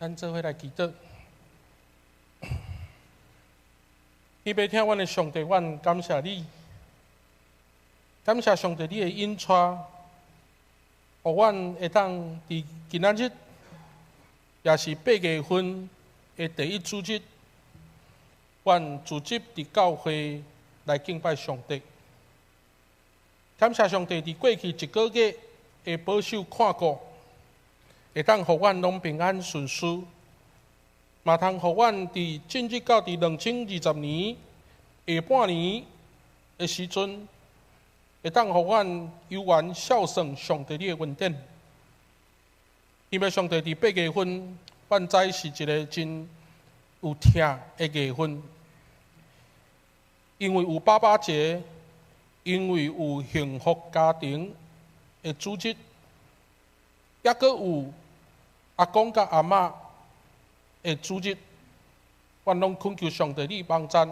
咱做伙來祈禱。天父疼阮的上帝，阮感謝你，感謝上帝你的引帶，予阮會當佇今仔日，也是八月份的第一主日，阮聚集佇教會來敬拜上帝。感謝上帝佇過去一個月的保守看顧，會當予阮攏平安順遂，嘛通予阮佇進入到佇2020年下半年的時陣，會當予阮猶原孝順上帝你的恩典。因為上帝佇八月份，阮知是一個真有疼的月份，因為有爸爸節，因為有幸福家庭的主日，抑閣有阿公佮阿嬤的主日，阮攏懇求上帝你幫贊，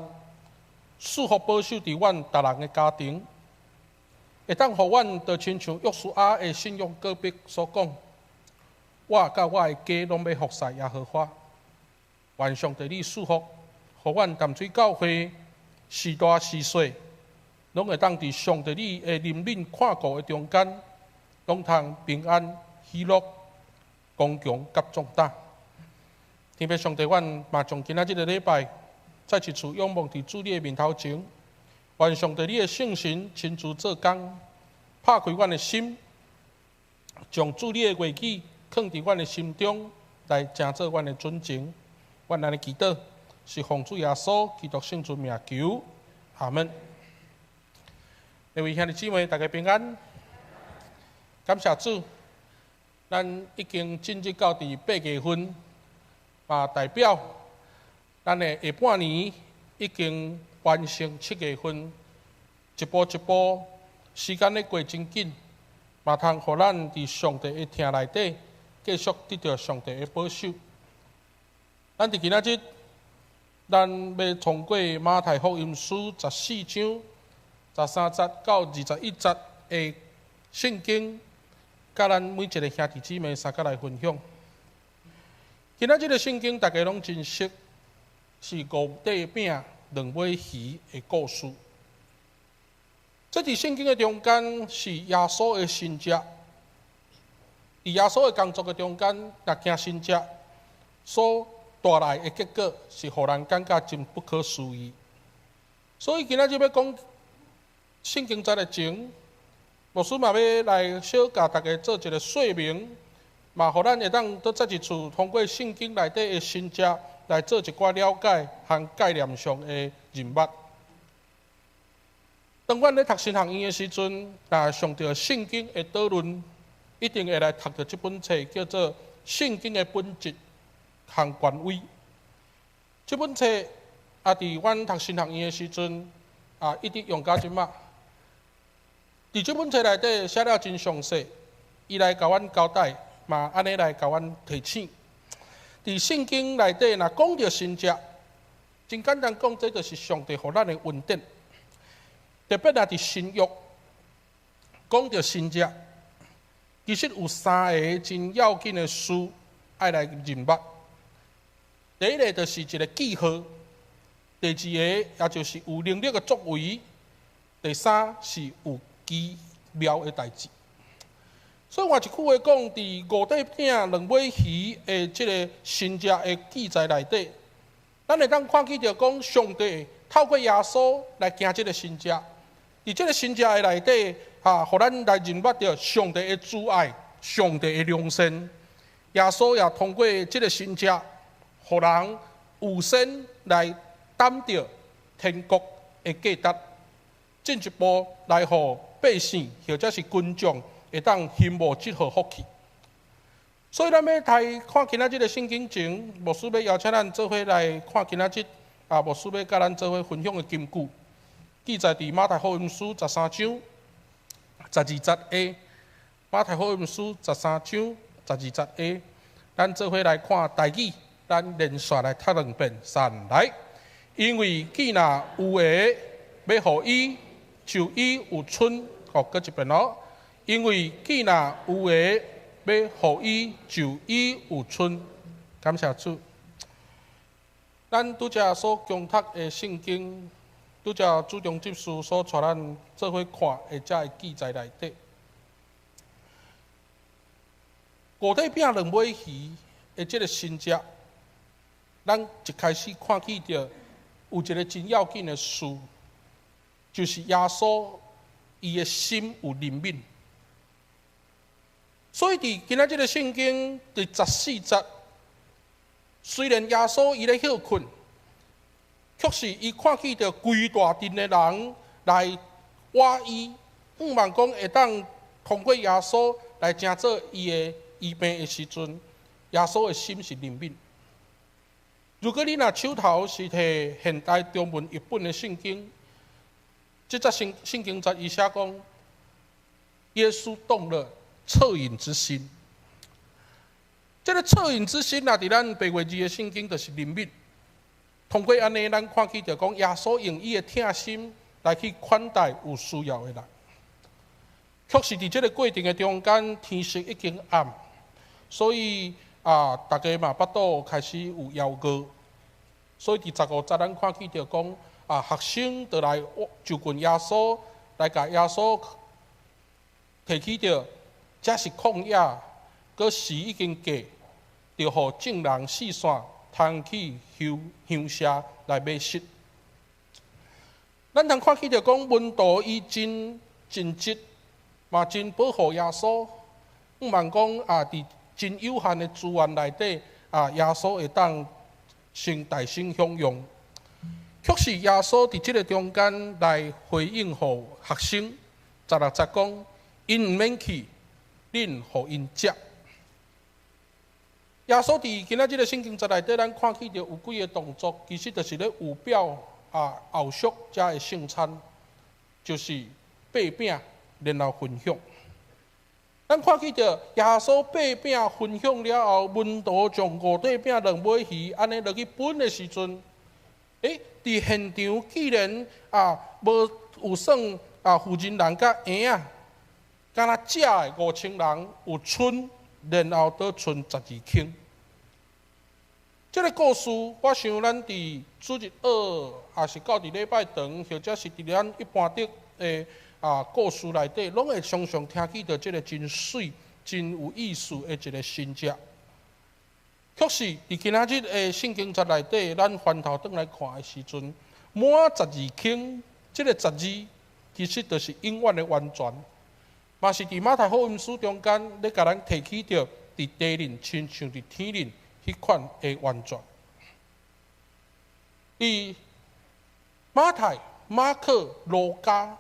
賜福保守佇阮逐人的家庭，會當予阮就親像約書亞的信仰告白所講，我佮我的家攏欲服侍耶和華。願上帝你賜福，予阮淡水教會是大是細，攏會當佇上帝你的憐憫看顧的中間，攏通平安喜樂、剛強佮壯膽。天父上帝，阮嘛將今仔這个禮拜再一次仰望佇主你的面頭前，願上帝你的聖神親自做工，拍開阮的心，將主你的話語囥佇阮的心中，來成做阮的準繩。阮按呢祈禱，是奉主耶穌基督聖尊名求，阿門。各位兄弟姊妹，大家平安，感謝主，咱已經進入到佇八月份，嘛代表咱的下半年已經完成七月份，一步一步時間咧過真緊，嘛通予咱佇上帝的疼內底繼續得著上帝的保守。咱佇今仔日，咱欲通過馬太福音書14章13節到21節的聖經，佮咱每一个兄弟姊妹相佮來分享。今仔這个聖經大家攏真熟，是五塊餅兩尾魚的故事。這佇聖經的中間是耶穌的神跡，佇耶穌的工作的中間，若行神跡所帶來的結果是予人感覺真不可思議。所以今仔日欲講聖經節的前，牧師嘛欲來小共大家做一個說明，嘛予咱會當閣再一次通過聖經內底的神跡來做一寡了解和概念上的認捌。當阮咧讀神學院的時陣，若上著聖經的導論，一定會來讀著這本冊，叫做《聖經的本質和權威》。這本冊啊，佇阮讀神學院的時陣啊，一直用到這馬。佇這本冊內底寫了真詳細，伊來共阮交代，嘛按呢來共阮提醒。佇聖經內底，若講著神跡，真簡單講，這就是上帝予咱的恩典。特別若佇新約講著神跡，其實有三个真要緊的事愛來認捌。第一个就是一个記號，第二個也就是有能力的作為，第三是有奇妙的代誌。所以換一句話講，佇五塊餅兩尾魚的這个神跡的記載內底，咱會當看見著講，上帝透過耶穌來行這个神跡。佇這个神跡的內底，哈，予咱來認捌著上帝的慈愛、上帝的良善。耶穌也通過這个神跡，予人有先來擔著天國的價值，進一步來予百姓或者是群眾會當欣慕這號福氣。所以咱欲來看今仔日的聖經前，牧師欲邀請咱做伙來看今仔日啊，牧師欲佮咱做伙分享的金句，記載佇馬太福音書十三章十二節A。馬太福音書十三章十二節A，咱做伙來看台語，咱連續來讀兩遍，三來。因為既若有的欲予伊，就已有剩，哦，閣一遍哦。因為既若有的欲予伊，就已有剩。感謝主。咱拄才所恭讀的聖經，拄才主中執事所帶咱做伙看的這个記載內底，五塊餅兩尾魚的這个神跡，咱一開始看見著有一个真要緊的事，就是耶穌伊的心有憐憫。所以佇今仔這个聖經第十四節，雖然耶穌伊咧歇睏，卻是伊看見著規大陣的人來倚伊，向望講會當通過耶穌來成做伊的醫病的時陣，耶穌的心是憐憫。如果你若手頭是提現代中文譯本的聖經，這節聖經節伊寫講，耶穌動了惻隱之心。這个惻隱之心，若佇咱白話字的聖經，就是憐憫。通過按呢，咱看見著講，耶穌用伊的疼心來去款待有需要的人。確實佇這个過程的中間，天色已經暗，所以大家嘛腹肚開始有枵餓。所以佇15節，咱看見著講，學生就來就近耶穌，來共耶穌提起著，這是曠野，閣時已經過，著予眾人四散，通去鄉社來買食。咱通看見著講，門徒伊真盡職，嘛真保護耶穌。向望講佇真有限的資源內底，耶穌會當先大聲享用。卻是耶穌佇這个中間來回應予學生，16節講，𪜶毋免去，恁予𪜶食。耶穌佇今仔這个聖經節內底，咱看見著有幾个動作，其實就是咧預表後續遮的聖餐，就是擘餅，然後分享。咱看見著耶穌擘餅分享了後，門徒將五塊餅兩尾魚按呢落去分的時陣，佇現場既然無有算婦人人佮嬰仔，敢若食的5000人有賰，然後閣賰12筐。這个故事，我想咱佇主日學，抑是到佇禮拜堂，或者是佇咱一般的故事內底，攏會常常聽見著這个真媠、真有意思的一个神跡。卻是佇今仔日的聖經節內底，咱翻頭轉來看的時陣，滿十二筐，這个十二其實就是永遠的完全，嘛是佇馬太福音書中間咧共咱提起著，佇地面親像佇天面彼款的完全。佇馬太、馬可、路加，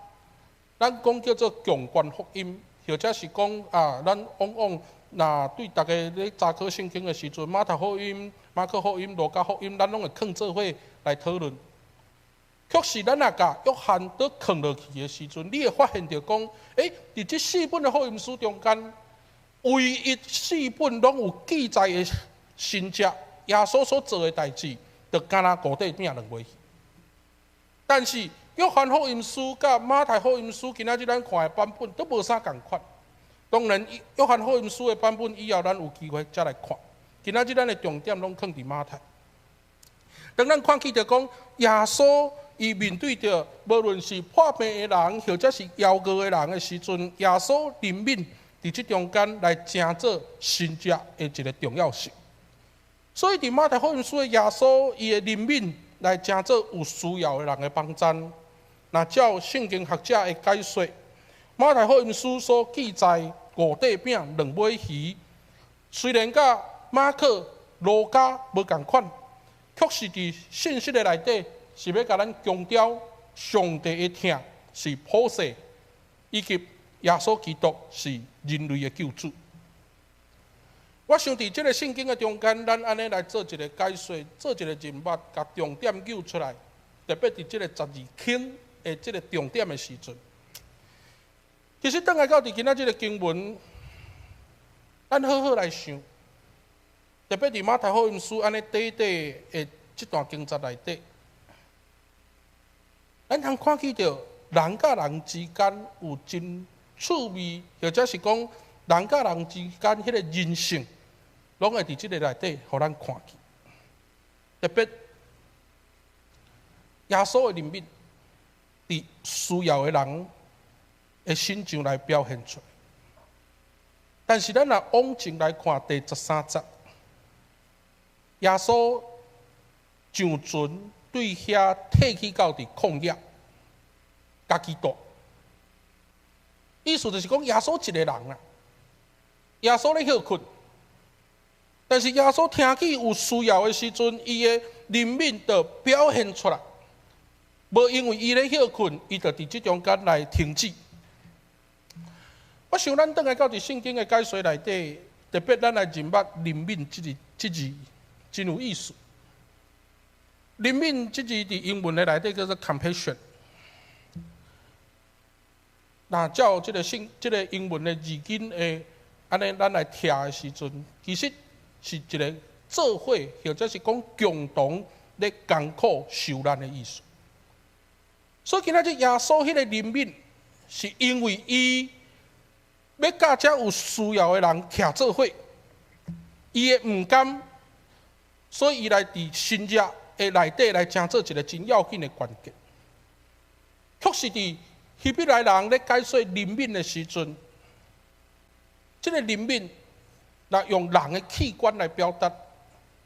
咱講叫做共觀福音，或者是講咱往往若對大家咧查考聖經的時陣，馬太福音、馬可福音、路加福音，咱攏會囥做伙來討論。卻是咱若共約翰閣囥落去的時陣，你會發現著講，佇這四本的福音書中間，唯一四本攏有記載的神跡，耶穌所做的代誌，就敢若五塊餅兩尾魚。但是約翰福音書佮馬太福音書，今仔日咱看的版本都無啥仝款。當然，約翰福音書的版本以後咱有機會再來看。今仔日咱的重點攏放佇馬太。當咱看見著講，耶穌伊面對著無論是破病的人，或者是枵餓的人的時陣，耶穌憐憫佇這中間來成做神跡的一个重要性。所以佇馬太福音書的耶穌，伊的憐憫來成做有需要的人的幫贊。若照聖經學者的解說，馬太福音書所記載五塊餅兩尾魚，雖然佮馬可、路加無仝款，卻是佇信息的內底是欲共咱強調上帝的疼是普世，以及耶穌基督是人類的救主。我想佇這个聖經的中間，咱按呢來做一个解說，做一个人物，共重點揪出來，特別佇這个十二筐的這个重點的時陣。其實轉來到佇今仔這个經文，咱好好來想，特別佇馬太福音書按呢短短的這段經節內底，咱通看見著人佮人之間有真趣味，或者是講人佮人之間彼个人性。攏會佇這個內底，予咱看見。特別耶穌的憐憫，佇需要的人的身上來表現出來。但是咱若往前來看第13節，耶穌上船對遐退去到佇曠野，家己蹛。意思就是講耶穌一個人啊，耶穌咧歇睏，但是耶穌聽見有需要的時陣，伊的憐憫就表現出來，無因為伊咧歇睏，伊就佇這中間來停止。我想咱轉來到佇聖經的解說內底，特別咱來認捌憐憫這個這字，真有意思。憐憫這字佇英文的內底叫做 compassion。若照這個聖這個英文的字根的，按呢咱來聽的時陣，其實是一個做伙，或者是講共同咧艱苦受難的意思。所以今仔日耶穌彼個憐憫，是因為伊欲佮遮有需要的人徛做伙，伊會毋甘，所以伊來佇新約的內底來成做一個真要緊的關鍵。確實佇希伯來人咧解說憐憫的時陣，這個憐憫，若用人的器官來表達，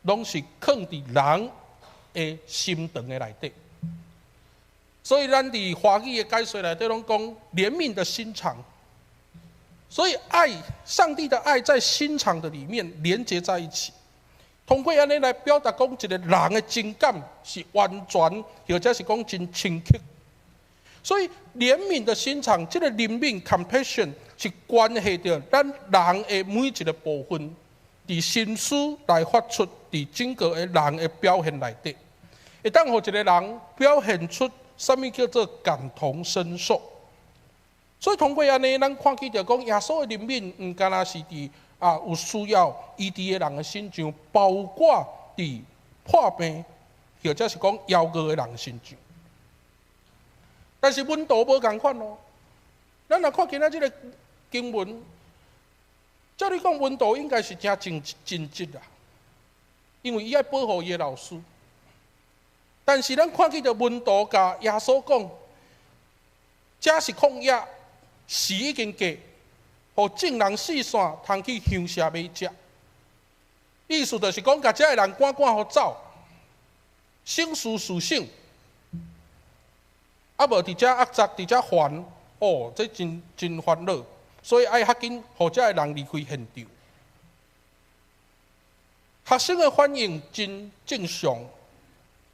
攏是囥佇人的心腸的內底。所以咱佇華語的解說內底攏講憐憫的心腸。所以愛，上帝的愛在心腸的裡面連接在一起。通過按呢來表達講一個人的情感是完全，或者是講真深刻。所以憐憫的心腸，這個憐憫 compassion 是關係著咱人的每一個部分，佇心思來發出，佇整個的人的表現內底，會當予一個人表現出啥物叫做感同身受。所以通過按呢，咱看見著講耶穌的憐憫，毋干焦是佇有需要醫治的人的身上，包括佇破病或者是講枵餓的人身上。但是門徒無仝款哦。咱若看今仔這個經文，照理講門徒應該是誠盡盡職啦，因為伊愛保護伊的老師。但是咱看見著門徒共耶穌講，這是曠野，時已經過，予眾人四散，通去鄉社買食。意思就是講，共遮的人趕趕予走，省事事省。啊無佇遮壓榨，佇遮煩，哦，這真真煩惱，所以愛較緊，予遮的人離開現場。學生的反應真正常，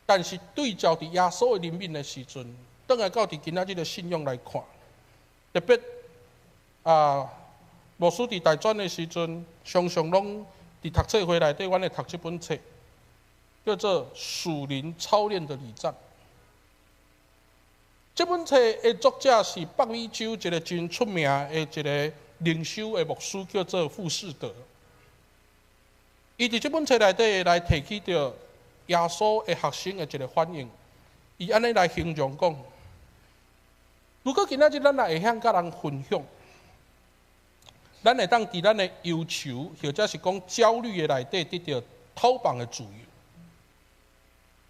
但是對照佇耶穌的憐憫的時陣，轉來到佇今仔這個信仰來看，特別牧師佇大專的時陣，常常攏佇讀冊會內底，阮會讀這本冊，叫做《屬靈操練的禮讚》。這本冊的作者是北美洲一個真出名的一個靈修的牧師，叫做傅士德。伊佇這本冊內底來提起著耶穌的學生的一個反應，伊按呢來形容講：如果今仔日咱若會曉佮人分享，咱會當佇咱的憂愁或者是講焦慮的內底得著透放的自由。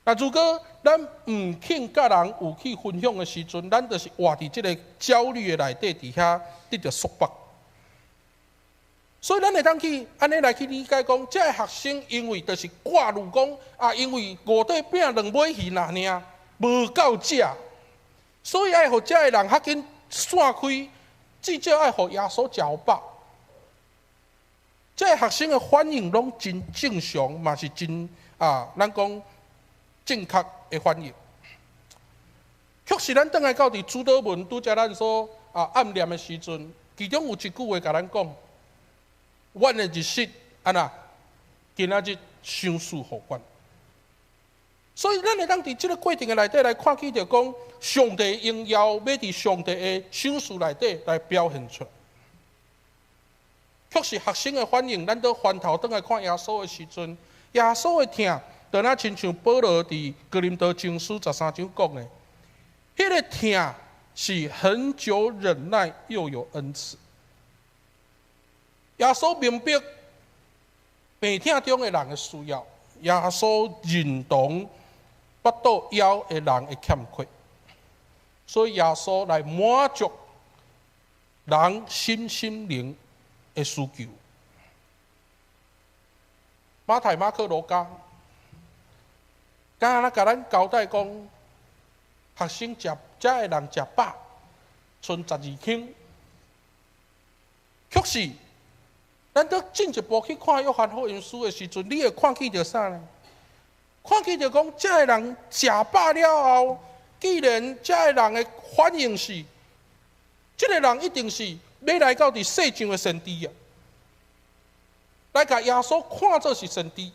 但如果咱毋肯佮人有去分享的時陣，咱就是活佇這個焦慮的內底，佇遐得著束縛。所以咱會當去按呢來去理解講，這个學生因為就是掛慮講啊，因為五塊餅兩尾魚爾，無夠食，所以愛予遮的人較緊散開，至少愛予耶穌食予飽。這个學生的反應攏真正常，嘛是真咱講正確的反應。確實，咱轉來到佇主禱文拄才咱所暗念的時陣，其中有一句話共咱講：阮的日食按怎？今仔日賞賜予阮。所以，咱會當佇這個過程的內底來看見著講，上帝榮耀欲佇上帝的賞賜內底來表現出來。確實，學生的反應，咱都翻頭轉來看耶穌的時陣，耶穌的疼，就若親像保羅佇哥林多前書13章講的，彼個疼是恆久忍耐，又有恩慈。耶穌明白，病痛中的人的需要，耶穌認同腹肚枵的人的欠缺，所以耶穌來滿足人身心靈的需求。馬太、馬可、路加，敢若共咱交代講，學生食，遮的人食飽，賰12輕，卻是咱閣進一步去看約翰福音書的時陣，你會看見著啥呢？看見著講，遮的人食飽了後，既然遮的人的反應是，這个人一定是欲來到佇世上的先知啊，來共耶穌看做是先知。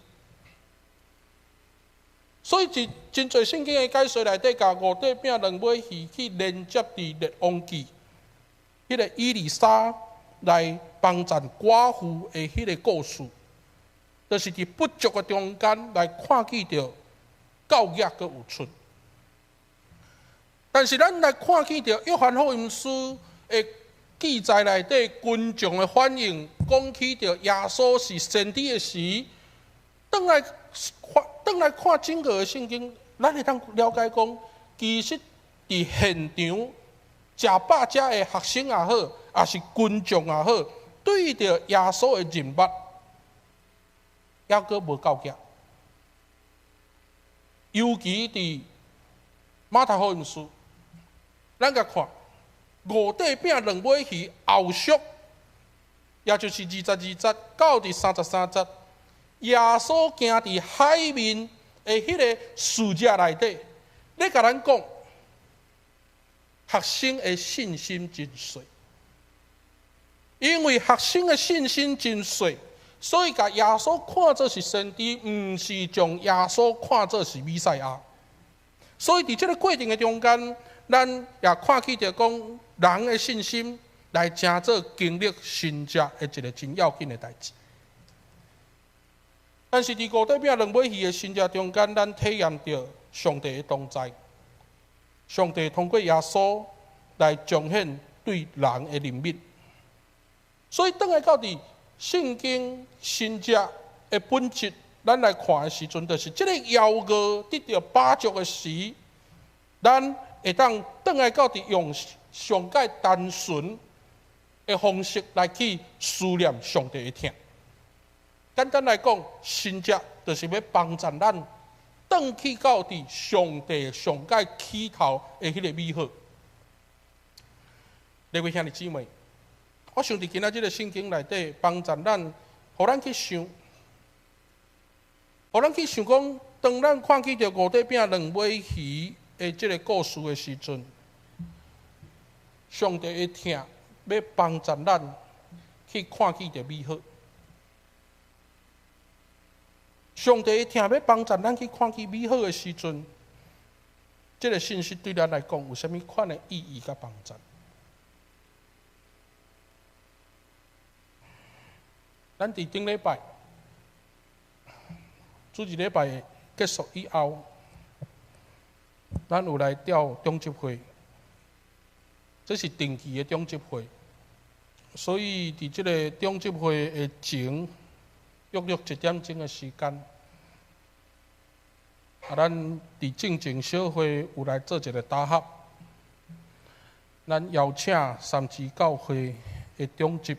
所以，佇真濟聖經的解說內底，共五塊餅兩尾魚去連接佇列王記，彼个以利沙來幫贊寡婦的彼个故事，就是佇不足的中間來看見著教額閣有出。但是咱來看見著約翰福音書的記載內底，群眾的反應，講起著耶穌是先知的時，轉來看整個的聖經，咱會當了解講，其實佇現場食飽遮的學生也好，抑是群眾也好，對著耶穌的認捌，猶閣無夠額。尤其佇馬太福音書，咱共看五塊餅兩尾魚後續，也就是22節到佇33節，耶穌行佇海面的彼个事跡內底，咧共咱講，學生的信心真細，因為學生的信心真細，所以共耶穌看做是先知，毋是將耶穌看做是彌賽亞。所以佇這个過程的中間，咱也看見著講人的信心來成做經歷神蹟的一个真要緊的代誌。但是佇五塊餅兩尾魚的神蹟中間，咱體驗著上帝的同在。上帝通過耶穌來彰顯對人的憐憫。所以，轉來到佇聖經神蹟的本質，咱來看的時陣，就是這个枵餓得著飽足的時，咱會當轉來到佇用上蓋單純的方式來去思念上帝的疼。簡單來講，神蹟就是欲幫助咱轉去到佇上帝上蓋起頭的彼个美好。各位兄弟姊妹，我想佇今仔這个聖經內底幫助咱，予咱去想，予咱去想講，當咱看見著五塊餅兩尾魚的這个故事的時陣，上帝的疼欲幫助咱去看見著美好。上帝的疼欲幫助咱去看見美好的時陣，這个信息對咱來講有啥物款的意義佮幫助？咱佇頂禮拜，主日禮拜結束以後，咱有來召長執會，這是定期的長執會，所以佇這个長執會的前，約略一點鐘的時間，啊，咱佇進前小會有來做一个打合，咱邀請三芝教會的長執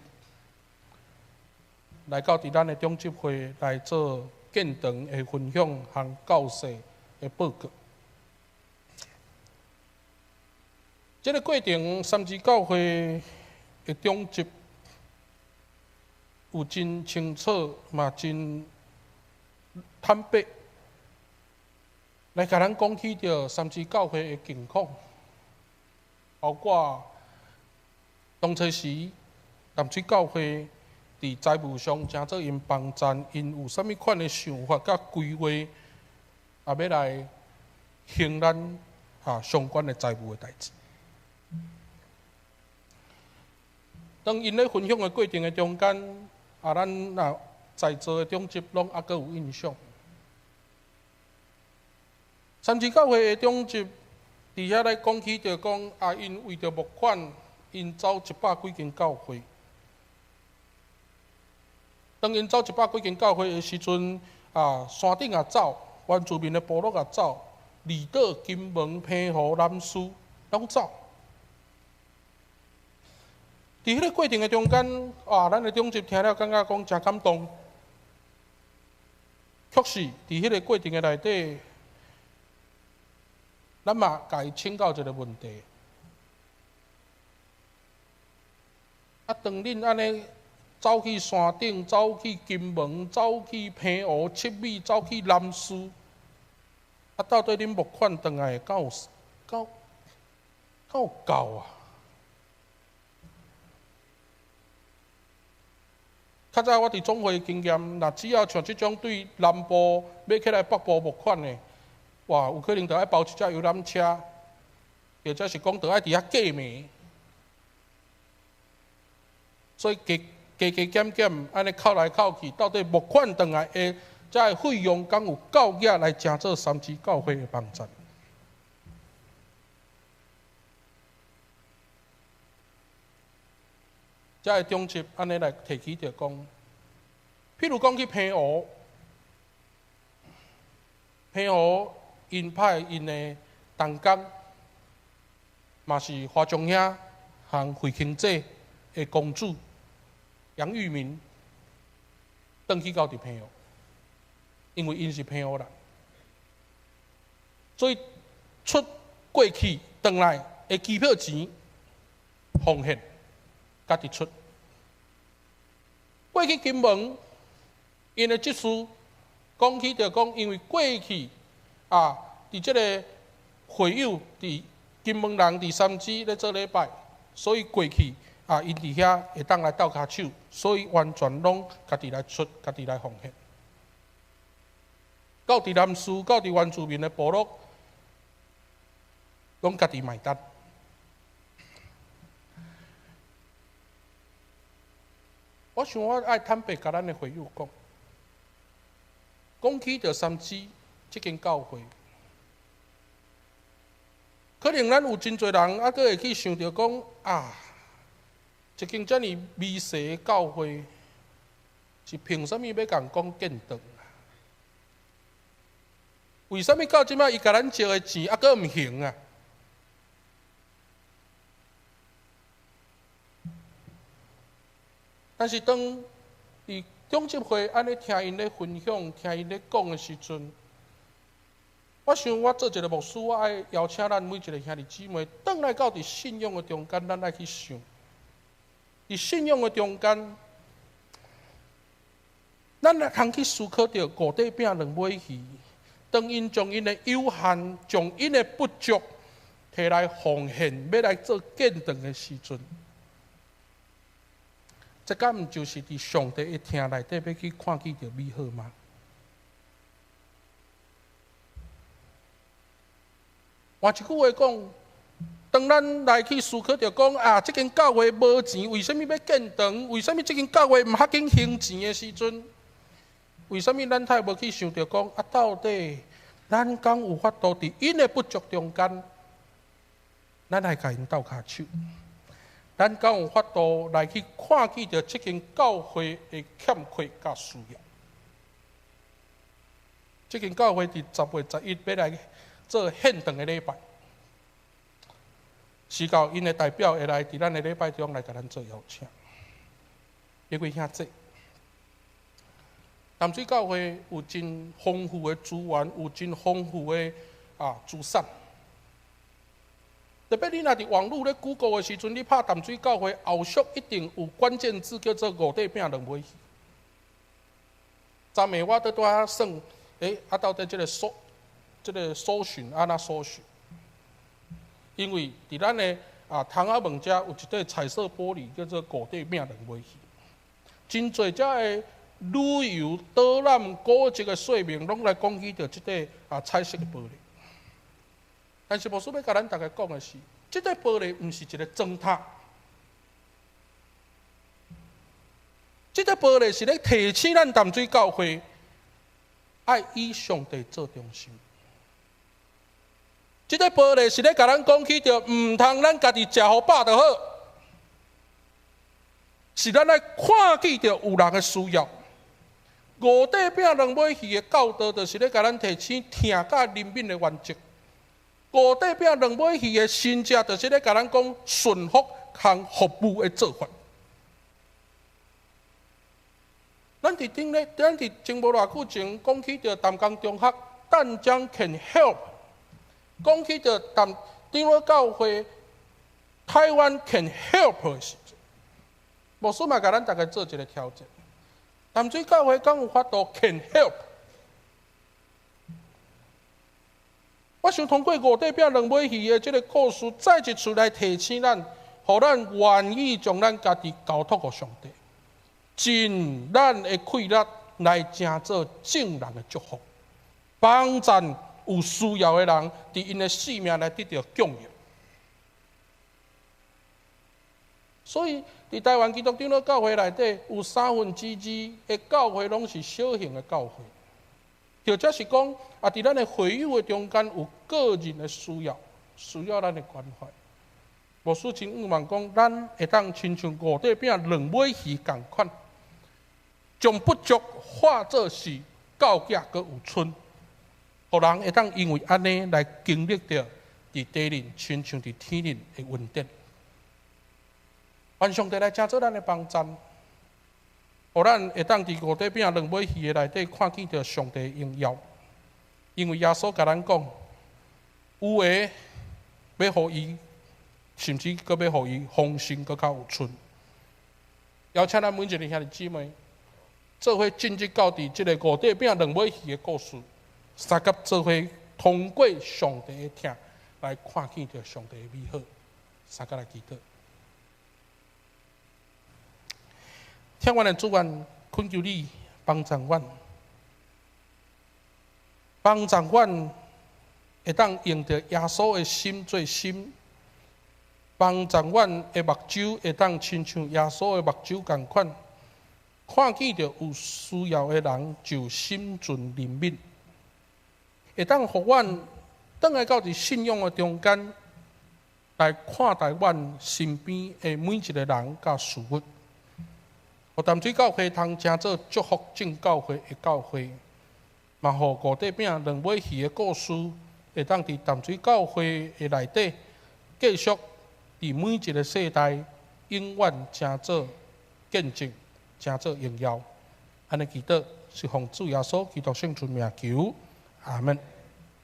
來到佇咱的長執會來做建堂的分享和教示的報告。這个過程，三芝教會的長執有真清楚，嘛真坦白，來共咱講起著三芝教會的近況，包括當初時淡水教會佇財務上誠做𪜶幫贊，𪜶有啥物款的想法佮規劃，也欲來行咱相關的財務的代誌。當𪜶咧分享的過程的中間，啊，咱若在座的長執攏猶閣有印象。三芝教會的長執佇遐來講起，就講啊，𪜶為著募款，𪜶走100幾間教會。當𪜶走100幾間教會的時陣，啊，山頂也走，原住民的部落也走，離島、金門、澎湖、南勢攏走。佇彼个過程的中間，啊，咱的長執聽了感覺講誠感動。確實，佇彼个過程的內底，咱嘛共伊請教一个問題。啊，當恁按呢走去山頂，走去金門，走去澎湖、七美，走去南勢，啊，到底恁募款轉來敢有夠夠夠啊？較早我佇總會經驗，若只要像這種對南部欲起來北部募款的，哇，有可能著愛包一隻遊覽車，或者是講著愛佇遐過暝，所以加加加減減按呢扣來扣去，到底募款轉來的這个費用，敢有夠額來成做三芝教會的網站？這个長執按呢來提起著講，譬如講去澎湖，澎湖𪜶派𪜶的同工，嘛是華中兄和惠卿姐的公主楊玉明，轉去到佇澎湖，因為𪜶是澎湖人，所以出過去轉來的機票錢奉獻。家己出。過去金門，𪜶的執事講起就講，因為過去啊，佇這个會友佇金門人佇三芝咧做禮拜，所以過去啊，𪜶佇遐會當來鬥跤手，所以完全攏家己來出，家己來奉獻。到佇南勢，到佇原住民的部落，攏家己買單。我想我愛坦白共咱的會友講，講起著三芝這間教會，可能咱有真濟人猶閣會去想著講啊，一間遮爾微細的教會，是憑啥物欲共講建堂？為啥物到這擺伊共咱借的錢猶閣毋還啊？但是當佇長執會按呢聽𪜶咧分享、聽𪜶咧講的時陣，我想我做一个牧師，我愛邀請咱每一个兄弟姊妹，轉來到佇信仰的中間，咱愛去想，佇信仰的中間，咱來通去思考著五塊餅兩尾魚，當𪜶將𪜶的有限、將𪜶的不足提來奉獻，欲來做建堂的時陣。這敢毋就是佇上帝的疼內底欲去看見著美好嗎？換一句話講，當咱來去思考著講啊，這間教會無錢，為啥物欲建堂？為啥物這間教會毋較緊還錢的時陣？為啥物咱太無去想著講啊？到底咱敢有法度佇𪜶的不足中間，咱來共𪜶鬥跤手？咱敢有法度來去看見著這間教會的欠缺佮需要？這間教會佇10月11欲來做獻堂的禮拜，時到𪜶的代表會來佇咱的禮拜中來共咱做邀請。各位兄弟，淡水教會有真豐富的資源，有真豐富的啊資產。特別你若佇網路咧 Google 的時陣，你拍淡水教會後續一定有關鍵字叫做五塊餅兩尾魚。昨暝我佇拄仔算，啊到底這个搜尋按怎搜尋？因為佇咱的啊窗仔門遮有一塊彩色玻璃，叫做五塊餅兩尾魚。真濟遮的旅遊導覽古蹟的說明，攏來講起著這塊啊彩色的玻璃。但是牧師欲共咱逐家講的是，這塊玻璃毋是一個磚塔，這塊玻璃是咧提醒咱淡水教會愛以上帝做中心。這塊玻璃是咧共咱講起著，毋通咱家己食予飽就好，是咱愛看見著有人的需要。五塊餅兩尾魚的教導，就是咧共咱提醒疼佮憐憫的原則。五塊餅兩尾魚的神跡，就是咧共咱講順服和服務的做法。咱佇頂咧，咱佇前無偌久前講起著淡江中學，淡江 can help；講起著淡長老教會，台灣 can help 的時陣，牧師嘛共咱逐家做一个挑戰。淡水教會敢有法度 can help？我想通過五塊餅兩尾魚的這个故事，再一次來提醒咱，予咱願意將咱家己交託予上帝，盡咱的氣力來成做眾人的祝福，幫贊有需要的人，佇𪜶的性命來得著供應。所以，佇台灣基督長老教會內底，有二三的教會攏是小型的教會，或者是講，啊，佇咱的會友的中間有個人的需要，需要咱的關懷。牧師真向望講，咱會當親像五塊餅兩尾魚仝款，將不足化做是夠額閣有賰，予人會當因為按呢來經歷著佇地輪親像佇天輪的恩典。願上帝來成做咱的幫贊，予咱會當佇五塊餅兩尾魚的內底看見著上帝的榮耀。因為耶穌共咱講，有的欲予伊，甚至閣欲予伊豐盛，閣較有賰。邀請咱每一个兄弟姊妹，做伙進入到佇這个五塊餅兩尾魚的故事，相佮做伙通過上帝的疼來看見著上帝的美好，相佮來祈禱。疼阮的主，阮懇求你幫助阮，幫助阮會當用著耶穌的心做心，幫助阮的目睭會當親像耶穌的目睭仝款，看見著有需要的人就心存憐憫，會當予阮轉來到佇信仰的中間來看待阮身邊的每一个人佮事物。予淡水教會通成做祝福眾教會的教會，嘛予五塊餅兩尾魚的故事，會當佇淡水教會的內底繼續佇每一个世代永遠成做見證，成做榮耀。按呢祈禱是奉主耶穌基督聖尊名求，阿門。